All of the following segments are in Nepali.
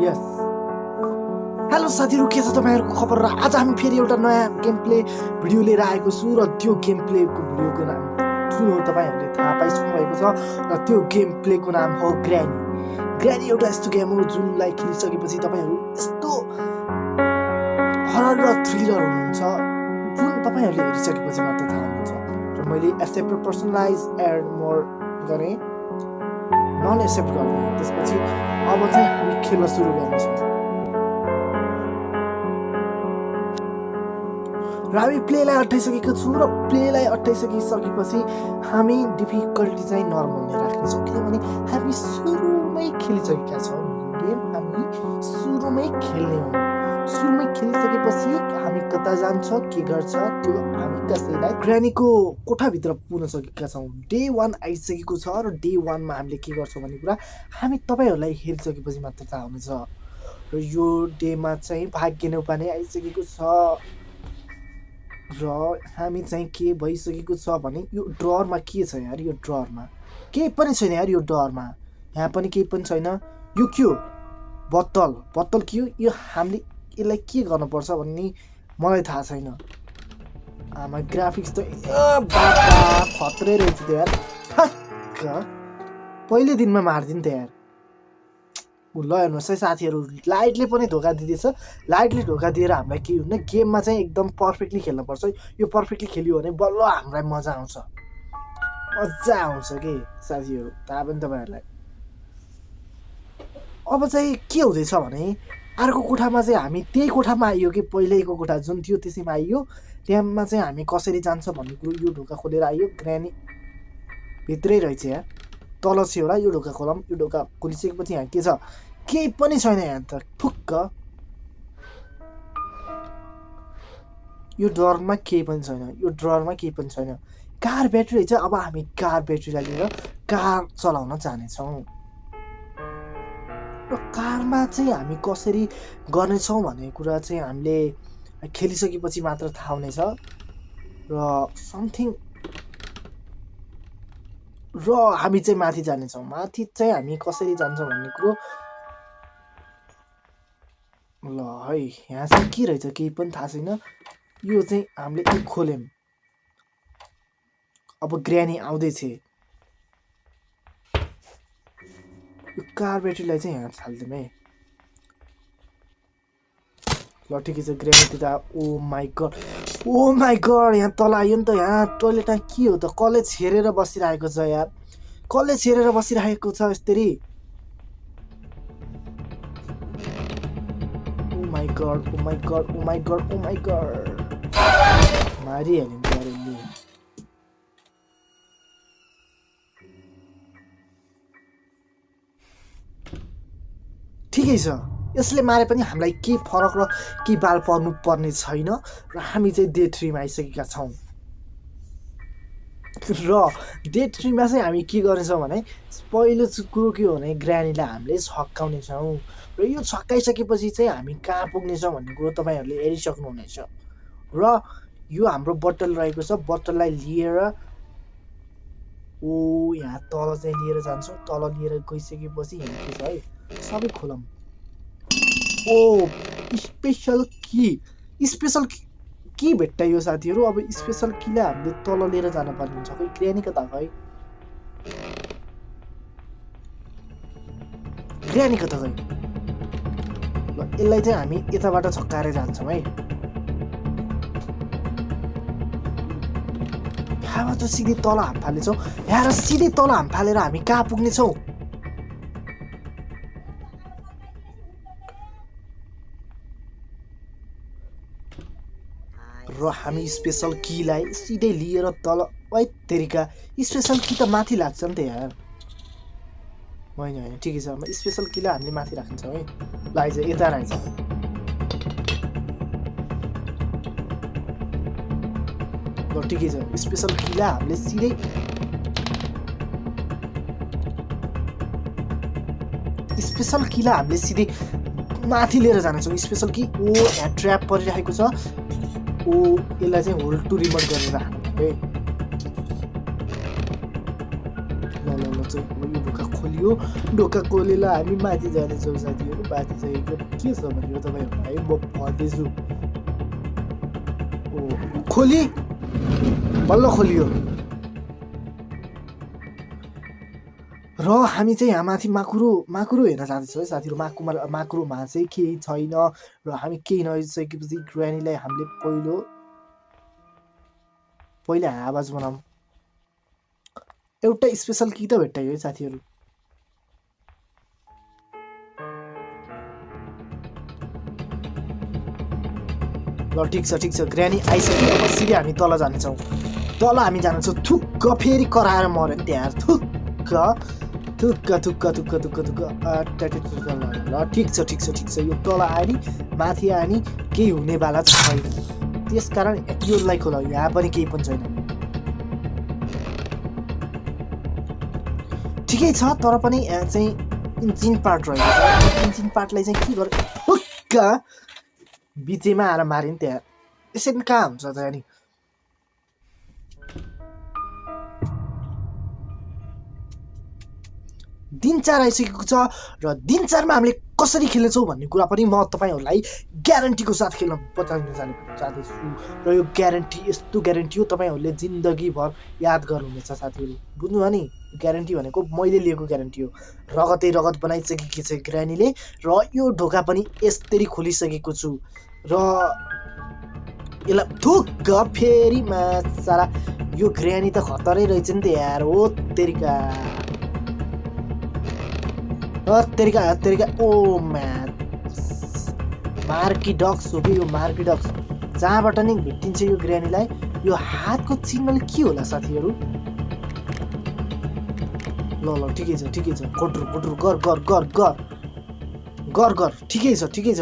यस हेलो साथीहरु, के छ तपाईहरुको खबर? र आज हामी फेरि एउटा नयाँ गेम प्ले भिडियो लिएर आएको छु र त्यो गेम प्लेको भिडियोको नाम जुन हो तपाईहरुले थाहा पाइसक्नु भएको छ र त्यो गेम प्लेको नाम हो ग्रानी। ग्रानी एउटा यस्तो गेम हो जुनलाई खेलिसकेपछि तपाईहरु यस्तो हरर र थ्रिलर हुनुहुन्छ जुन तपाईहरुले हेरिसकेपछि मात्र थाहा हुन्छ। र मैले एक्सेप्ट पर्सनलाइज एड मोर गरे, नन एक्सेप्ट गर्ने। त्यसपछि अब चाहिँ हामी खेल्न सुरु गर्छौं। र हामी प्लेलाई अट्टाइसकेको छु र प्लेलाई अट्टाइसकेपछि हामी डिफिकल्टी चाहिँ नर्मल नै राख्नेछौँ, किनभने हामी सुरुमै खेलिसकेका छौँ। गेम हामी सुरुमै खेल्ने हो। सुरुमै खेलिसकेपछि हामी कता जान्छ के गर्छ त्यो हामी कसैलाई ग्रानीको कोठाभित्र पुग्न सकेका छौँ। डे 1 आइसकेको छ र डे 1 मा हामीले के गर्छौँ भन्ने कुरा हामी तपाईहरुलाई हेरिसकेपछि मात्र थाहा हुनेछ। र यो डेमा चाहिँ भाग्य नौपाने आइसकेको छ र हामी चाहिँ के भइसकेको छ भने यो ड्ररमा के छ यार? यो ड्ररमा केही पनि छैन यार। यो ड्रमा यहाँ पनि केही पनि छैन। यो के हो? बत्तल के हो यो? हामीले यसलाई के गर्नुपर्छ भन्ने मलाई थाहा छैन। आमा ग्राफिक्स त बाबा खत्रै रहेछ त्यो यार। ठक्क पहिले दिनमा मार्दिन त यार। ल हेर्नुहोस् है साथीहरु, लाइटले पनि धोका दिँदैछ। लाइटले धोका दिएर हामीलाई के हुन्न, गेममा चाहिँ एकदम पर्फेक्टली खेल्नुपर्छ। यो पर्फेक्टली खेल्यो भने बल्ल हामीलाई मजा आउँछ के साथीहरु, थाहा पनि तपाईहरुलाई। अब चाहिँ के हुँदैछ भने अर्को कोठामा चाहिँ हामी त्यही कोठामा आइयो कि पहिलेको कोठा जुन थियो त्यसैमा आइयो। त्यहाँमा चाहिँ हामी कसरी जान्छ भन्ने कुरो यो ढोका खोलेर आइयो। ग्रानी भित्रै रहेछ यार, तल छ होला। यो ढोका खोलम। यो ढोका खोलिसकेपछि यहाँ के छ? केही पनि छैन यहाँ त। फुक्क यो ड्ररमा केही पनि छैन। यो ड्ररमा केही पनि छैन। कार ब्याट्री रहेछ। अब हामी कार ब्याट्रीलाई लिएर कार चलाउन जानेछौँ। र कारमा चाहिँ हामी कसरी गर्नेछौँ भन्ने कुरा चाहिँ हामीले खेलिसकेपछि मात्र थाहा हुनेछ। र हामी चाहिँ माथि जानेछौँ। माथि चाहिँ हामी कसरी जान्छौँ भन्ने कुरो ल है। यहाँ चाहिँ के रहेछ केही पनि थाहा छैन। यो चाहिँ हामीले खोल्यौँ। अब ग्रानी आउँदैछ। यो कार ब्याट्रीलाई चाहिँ यहाँ हाल्दिउँ है। ल ठिकै छ। ग्रानी त ओ माई गड यहाँ तल आयो नि त। यहाँ टोइलेटमा के हो त? कसले छेरेर बसिरहेको छ यार? कसले छेरेर बसिरहेको छ यसरी? ओ माई गड मारिहाल्यौँ ग्यारेजले। ठिकै छ, यसले मारे पनि हामीलाई के फरक र के बाल पर्नु पर्ने छैन। र हामी चाहिँ डे 3 मा आइसकेका छौँ। र डे 3 मा चाहिँ हामी के गर्नेछौँ भने पहिलो कुरो के हो भने ग्रानीलाई हामीले छक्काउनेछौँ। र यो छक्काइसकेपछि चाहिँ हामी कहाँ पुग्नेछौँ भन्ने कुरो तपाईहरुले हेरिसक्नुहुनेछ। र यो हाम्रो बट्टल रहेको छ। बट्टललाई लिएर यहाँ तल चाहिँ लिएर जान्छौँ। तल लिएर गइसकेपछि यहाँ के छ है सबै खोलम। स्पेशल की भेट्टायो साथीहरु। अब स्पेशल कीलाई हामीले तल लिएर जान पर्ने हुन्छ। खै ग्रानी कता गयो? ग्रानी कता गयो? ल यसलाई चाहिँ हामी यताबाट छक्काएर जान्छौँ है। यहाँ त सिधै तल हाम फालेछौँ। यहाँ सिधै तल हाम फालेर हामी कहाँ पुग्नेछौँ? र हामी स्पेशल कीलाई सिधै लिएर तल। तरिका स्पेशल की त माथि लाग्छ नि त यार। होइन ठिकै छ। स्पेशल कीलाई हामीले माथि राख्छौँ है। ल आइज यता रहेछ। ल ठिकै छ। स्पेशल कीलाई हामीले सिधै माथि लिएर जानेछौँ। स्पेशल की यहाँ ट्र्याप परिरहेको छ। यसलाई चाहिँ होल्ड टु रिमोट गरेर हाल्नु है। ल चाहिँ यो ढोका खोलियो ढोका खोलेर हामी माथि जानेछौँ साथीहरू माथि चाहिँ के छ भनेर तपाईँहरूलाई म भन्दैछु ओ खोली बल्ल खोलियो र हामी चाहिँ यहाँ माथि माकुरो हेर्न जाँदैछौँ है साथीहरू माकुरोमा चाहिँ केही छैन र हामी केही नसकेपछि ग्रानीलाई हामीले पहिला आवाज बनाऊँ एउटा स्पेसल कि त भेट्टायो है साथीहरू ल ठिक छ ग्रानी आइसक्यो अब सिधै हामी तल जानेछौँ तल हामी जानेछौँ थुक्क फेरि कराएर मऱ्यो त्यहाँ थुक्क ल ठिक छ यो तल आयो नि माथि आयो नि केही हुनेवाला छैन त्यसकारण योलाई खोला यहाँ पनि केही पनि छैन ठिकै छ तर पनि यहाँ चाहिँ इन्जिन पार्ट रहेको छ इन्जिन पार्टलाई चाहिँ के गर्यो ठुक्क बिचैमा आएर माऱ्यो नि त्यहाँ यसरी कहाँ हुन्छ त नि दिन 4 आइसकेको छ र दिन 4 मा हामीले कसरी खेल्नेछौँ भन्ने कुरा पनि म तपाईँहरूलाई ग्यारेन्टीको साथ खेल्न बताउन चाहन्छु र यो ग्यारेन्टी यस्तो ग्यारेन्टी हो तपाईँहरूले जिन्दगीभर याद गर्नुहुनेछ साथीहरू बुझ्नुभयो नि ग्यारेन्टी भनेको मैले लिएको ग्यारेन्टी हो रगतै रगत बनाइसकेकी छ ग्रानीले र यो ढोका पनि यसरी खोलिसकेको छु र यसलाई थुक्क फेरि सारा यो ग्रानी त खतरै रहेछ नि त यार हो तेरिका ओ म्यान मार्की डक्स हो कि यो मार्की डक्स जहाँबाट नि भेटिन्छ यो ग्रानीलाई यो हातको चिन्हले के होला साथीहरू ल ठिकै छ गुड्रु गर ठिकै छ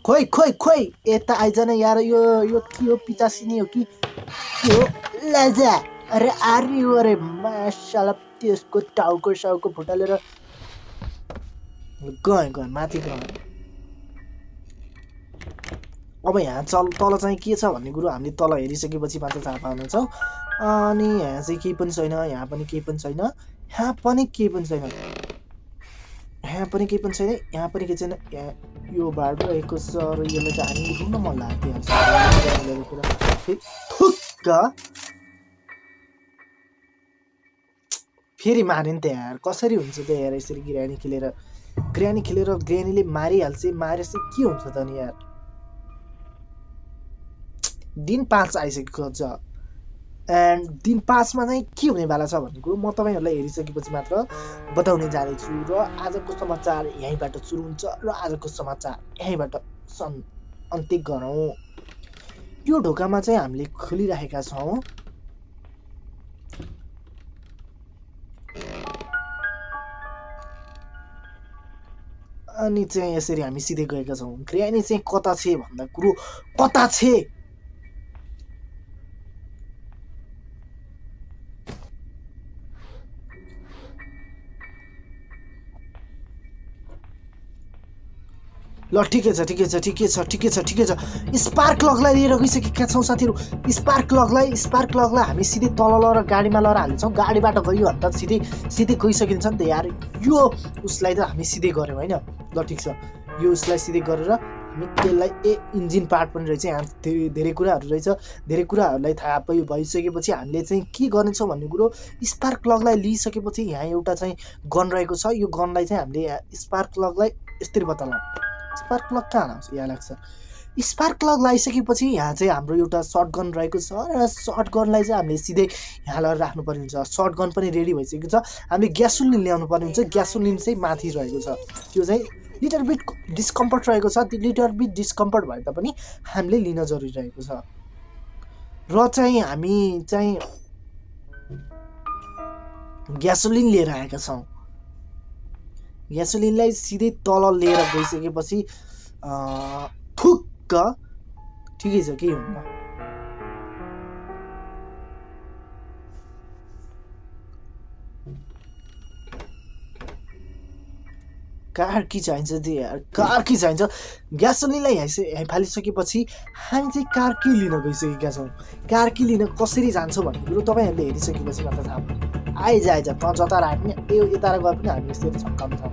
खोइ यता आइज न यार यो के हो पिचासिनी हो कि के हो लाजा अरे अरे माशाल्लाह त्यसको टाउको फुटालेर गएँ माथि गएँ अब यहाँ तल चाहिँ के छ भन्ने कुरो हामीले तल हेरिसकेपछि मात्र थाहा पाउनेछौँ अनि यहाँ चाहिँ केही पनि छैन यहाँ पनि केही पनि छैन यहाँ पनि केही छैन यो बाटो रहेको छ र यसलाई चाहिँ हामी रुन मन लाग्थ्यो फेरि मार्यो नि त यार कसरी हुन्छ त यार यसरी ग्रानी खेलेर ग्रानीले मारेपछि के हुन्छ त नि यार दिन 5 आइसकेको छ एन्ड दिन 5 मा चाहिँ के हुनेवाला छ भन्ने कुरो म तपाईँहरूलाई हेरिसकेपछि मात्र बताउने जाँदैछु र आजको समाचार यहीँबाट सुरु हुन्छ र आजको समाचार यहीँबाट अन्त्य गरौँ यो ढोकामा चाहिँ हामीले खोलिरहेका छौँ अनि चाहिँ यसरी हामी सिधै गएका छौँ ग्रानी चाहिँ कता छ भन्दा कुरो कता छ ल ठिकै छ स्पार्क लगलाई लिएर गइसकेका छौँ साथीहरू स्पार्क लगलाई हामी सिधै तल र गाडीमा लगेर हाल्छौँ गाडीबाट गयो अन्त सिधै गइसकिन्छ नि त यार यो उसलाई त हामी सिधै गऱ्यौँ होइन ल ठिक छ यो उसलाई सिधै गरेर हामी त्यसलाई इन्जिन पार्ट पनि रहेछ यहाँ धेरै कुराहरू रहेछ धेरै कुराहरूलाई थाहा भइसकेपछि हामीले चाहिँ के गर्नेछौँ भन्ने कुरो स्पार्क लगलाई लिइसकेपछि यहाँ एउटा चाहिँ गन रहेको छ यो गनलाई चाहिँ हामीले स्पार्क लगलाई यसरी बताउँ स्पार्क प्लग कहाँ आउँछ यहाँ लाग्छ स्पार्क प्लग लगाइसकेपछि यहाँ चाहिँ हाम्रो एउटा सर्ट गन रहेको छ र सर्ट गनलाई चाहिँ हामीले सिधै यहाँ लगेर राख्नुपर्ने हुन्छ सर्ट गन पनि रेडी भइसकेको छ हामीले ग्यासोलिन ल्याउनु पर्ने हुन्छ ग्यासोलिन चाहिँ माथि रहेको छ त्यो चाहिँ लिटर बिट डिस्कम्फर्ट रहेको छ त्यो लिटर बिट डिस्कम्फर्ट भए तापनि हामीले लिन जरुरी रहेको छ र चाहिँ हामी चाहिँ ग्यासोलिन लिएर आएका छौँ ग्यासोलिनलाई सिधै तल लिएर गइसकेपछि ठुक्क ठिकै छ के हुन्न कार कि चाहिन्छ यार कार कि चाहिन्छ ग्यासोलिनलाई यहाँ फालिसकेपछि हामी चाहिँ कार कि लिन गइसकेका छौँ कार कि लिन कसरी जान्छौँ भन्ने कुरो तपाईँहरूले हेरिसकेपछि मात्र थाहा आइज त जता राख्ने यो यता गए पनि हामी यसरी छक्काउँछौँ।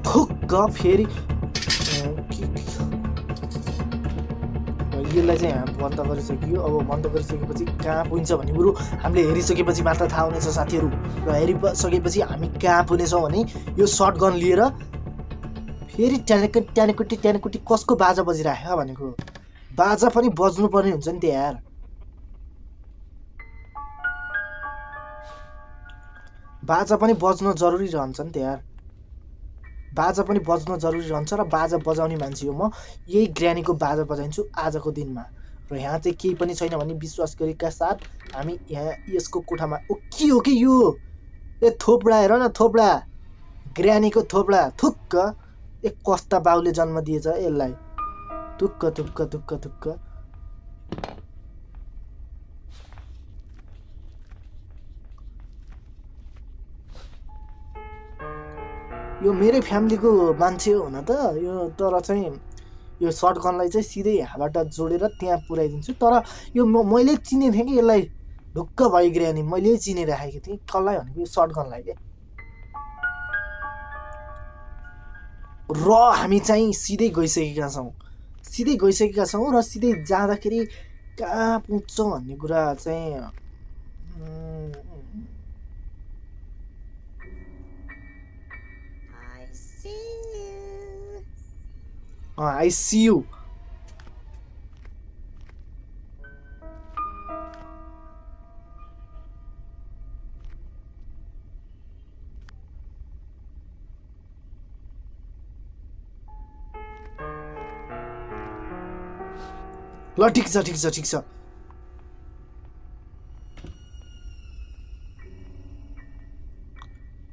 फुक्क फेरि यसलाई चाहिँ हामी बन्द गरिसकियो। अब बन्द गरिसकेपछि कहाँ पुगिन्छ भन्ने कुरो हामीले हेरिसकेपछि मात्र थाहा हुनेछ साथीहरू। र हेरिसकेपछि हामी कहाँ पुग्नेछौँ भने यो सर्टगन लिएर फेरि ट्यानेकुटी कसको बाजा बजिराख्यो भनेको। बाजा पनि बज्नुपर्ने हुन्छ नि त यार। बाजा पनि बज्न जरुरी रहन्छ नि त यार। बाजा पनि बज्न जरुरी रहन्छ र बाजा बजाउने मान्छे हो म। यही ग्रानीको बाजा बजाइन्छु आजको दिनमा। र यहाँ चाहिँ केही पनि छैन भन्ने विश्वास गरेका साथ हामी यहाँ यसको कोठामा के हो कि यो ए थोपडा हेर न, थोपडा ग्रानीको थोपडा थुक्क। ए कस्ता बाउले जन्म दिएछ यसलाई। थुक्क थुक्क थुक्क थुक्क। यो मेरै फ्यामिलीको मान्छे हो हुन त यो, तर चाहिँ यो सर्टगनलाई चाहिँ सिधै यहाँबाट जोडेर त्यहाँ पुऱ्याइदिन्छु। तर यो मैले चिनेको थिएँ कि यसलाई। ढुक्क भयो ग्रानी, मैले चिनिराखेको थिएँ कसलाई भनेको यो सर्टगनलाई के। र हामी चाहिँ सिधै गइसकेका छौँ र सिधै जाँदाखेरि कहाँ पुग्छौँ भन्ने कुरा चाहिँ I see you. ल ठिक छ ठिक छ ठिक छ।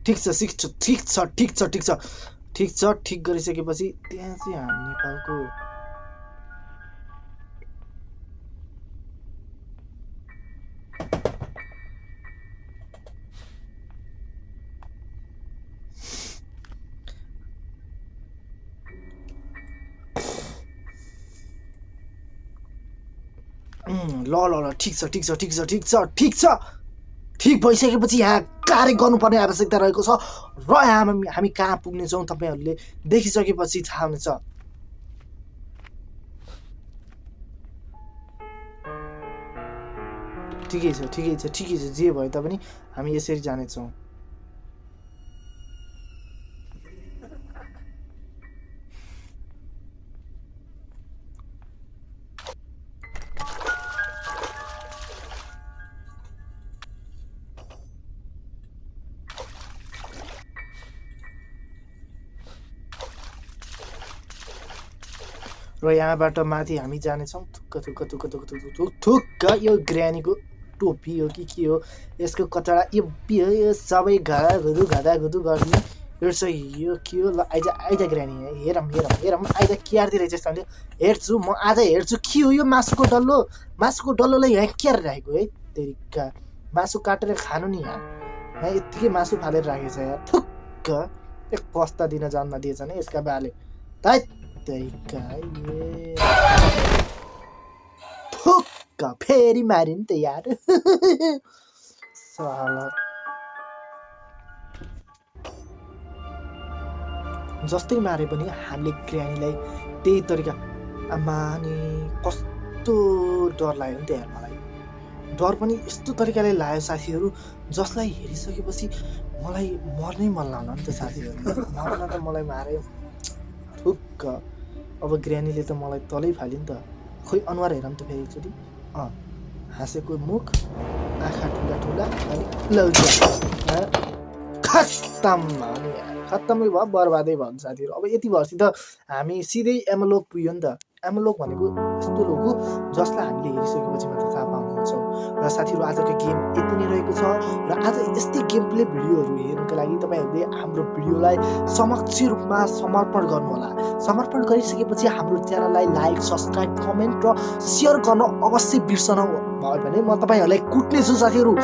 ठिक छ ठिक छ ठिक छ ठिक छ ठिक छ ठिक छ। ठिक गरिसकेपछि त्यहाँ चाहिँ हामी नेपालको ल ठिक छ ठिक छ ठिक छ ठिक छ ठिक छ। ठिक भइसकेपछि यहाँ कार्य गर्नुपर्ने आवश्यकता रहेको छ र हामी कहाँ पुग्नेछौँ तपाईँहरूले देखिसकेपछि थाहा हुनेछ। ठिकै छ ठिकै छ ठिकै छ, जे भए तापनि हामी यसरी जानेछौँ। र यहाँबाट माथि हामी जानेछौँ। थुक्क थुक्क थुक्क थुक्क थुक्क थुक्क। यो ग्रानीको टोपी हो कि के हो, यसको कचडा यो सबै घुदु गर्ने यो चाहिँ यो के हो। ल आइज ग्रानी हेरौँ आइज क्यार्दै रहेछ यसले। हेर्छु म आज हेर्छु के हो यो मासुको डल्लोलाई यहाँ क्यार राखेको है। तेरिका मासु काटेर खानु नि यहाँ यत्तिकै मासु फालेर राखेको छ यार। थुक्क एक कस्ता दिन जन्म दिएछ नि यसका बाले। थुक्क फेरि मारे नि त यार। साला जस्तै मारे पनि हामीले ग्रानीलाई त्यही तरिका आमा नि कस्तो डर लाग्यो नि त यार। मलाई डर पनि यस्तो तरिकाले लाग्यो साथीहरू जसलाई हेरिसकेपछि मलाई मर्नै मन लाग्न नि त साथीहरू। मर्न त मलाई मार्यो थुक्क। अब ग्रानीले त मलाई तलै फाल्यो नि त। खोइ अनुहार हेरौँ त फेरि एकचोटि। हाँसेको मुख, आँखा ठुला अनि लौजा खत्तमै भयो, बर्बादै भयो साथीहरू। अब यति भएपछि त हामी सिधै एमलोक पुग्यो नि त। एमलोक भनेको यस्तो लोक हो जसलाई हामीले हेरिसकेपछि मात्र थाहा पाउनेछौँ। र साथीहरू आजको गेम यति नै रहेको छ। र आज यस्तै गेम प्ले भिडियोहरू हेर्नुको लागि तपाईँहरूले हाम्रो भिडियोलाई समक्ष रूपमा समर्पण गर्नुहोला। समर्पण गरिसकेपछि हाम्रो च्यानललाई लाइक, सब्सक्राइब, कमेन्ट र सेयर गर्न अवश्य बिर्सनु भयो भने म तपाईँहरूलाई कुट्नेछु साथीहरू।